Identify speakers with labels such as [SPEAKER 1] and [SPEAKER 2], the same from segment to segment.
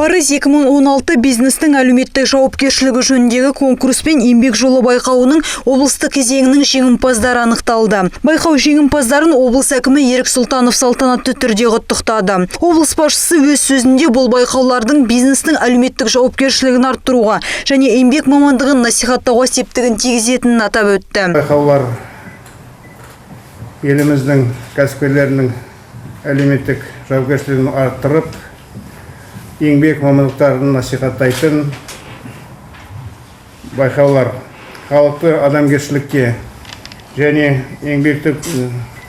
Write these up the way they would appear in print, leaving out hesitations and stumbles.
[SPEAKER 1] Парыз 2016 бизнестің әлеуметтік жауапкершілігі жөніндегі конкурс пен еңбек жолы байқауының облыстық кезеңінің жеңімпаздары анықталды. Байқау жеңімпаздарын облыс әкімі Ерік Сұлтанов салтанатты түрде құттықтады. Облыс басшысы өз сөзінде бұл байқаулардың бизнестің әлеуметтік жауапкершілігін арттыруға және еңбек мамандығын насихаттауға септігін тигізетінін атап өтті.
[SPEAKER 2] Байқаулар еліміздің кәсіпкерлерінің әлеуметтік жауапкершілігін арттырып, еңбек мамандықтарын насихаттайтын байқаулар халықты адамгершілікке және еңбекті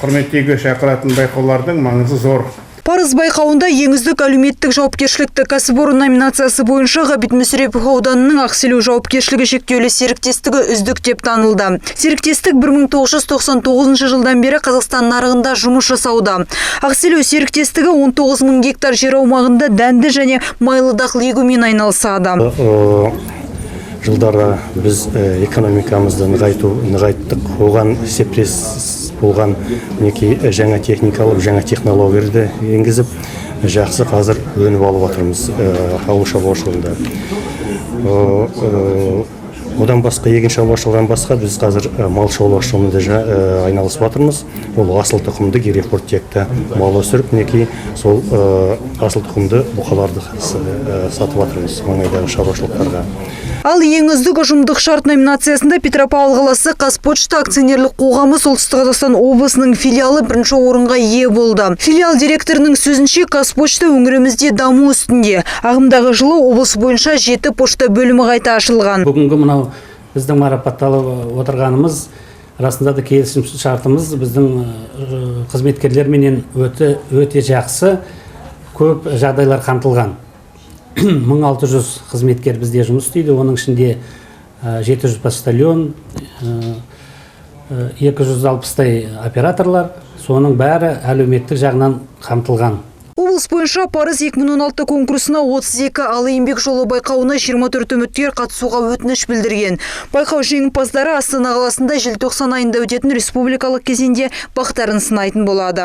[SPEAKER 2] құрметтеуге шақыратын байқаулардың маңызы зор.
[SPEAKER 1] Парыз байқауында ең үздік әлеуметтік жауапкершілікті кәсіпорын номинациясы бойынша Ғабит Мүсірепов ауданының Ақселеу жауапкершілігі шектеулі серіктестігі үздік деп танылды. Серіктестік 1999 жылдан бері Қазақстан нарығында жұмыс жасауда. Ақселеу серіктестігі 19 мың гектар жер аумағында дәнді және майлы дақыл егумен айналысады.
[SPEAKER 3] Жылдары біз экономикамызды нығайттық. Оған септес болған, мінекей, жаңа техника алып, жаңа технологияларды енгізіп, жақсы қазір өніп алып жатырмыз ауыл шаруашылығында. Одан басқа, егін шаруашылығынан басқа, біз қазір мал шаруашылығымен де айналысып жатырмыз. Ол асыл тұқымды герефорд текті мал өсіріп, мінекей, сол асыл тұқымды бұқаларды сатып жатырмыз маңайдағы шаруашылықтарға.
[SPEAKER 1] Ал ең үздік ұжымдық шарт номинациясында Петропавл қаласы Қазпочта акционерлік қоғамы Солтүстік Қазақстан облысының филиалы бірінші орынға ие болды. Филиал директорының сөзінше, Қазпочта өңірімізде даму үстінде. Ағымдағы жылы облыс бойынша 7 пошта бөлімі қайта ашылған.
[SPEAKER 4] Бүгінгі мынау біздің марапатталып отырғанымыз, расында да, келісім шартымыз біздің қызметкерлерменен өте өте жақсы, көп жағдайлар қамтылған. 1600 қызметкер бізде жұмыс істейді, оның ішінде 700 почтальон, 260-тай операторлар, соның бәрі әлеуметтік жағынан қамтылған.
[SPEAKER 1] Облыс бойынша Парыз 2016 конкурсына 32, ал еңбек жолы байқауына 24 үміткер қатысуға өтініш білдірген. Байқау жеңімпаздары Астана қаласында желтоқсан айында өтетін республикалық кезеңде бақтарын сынайтын болады.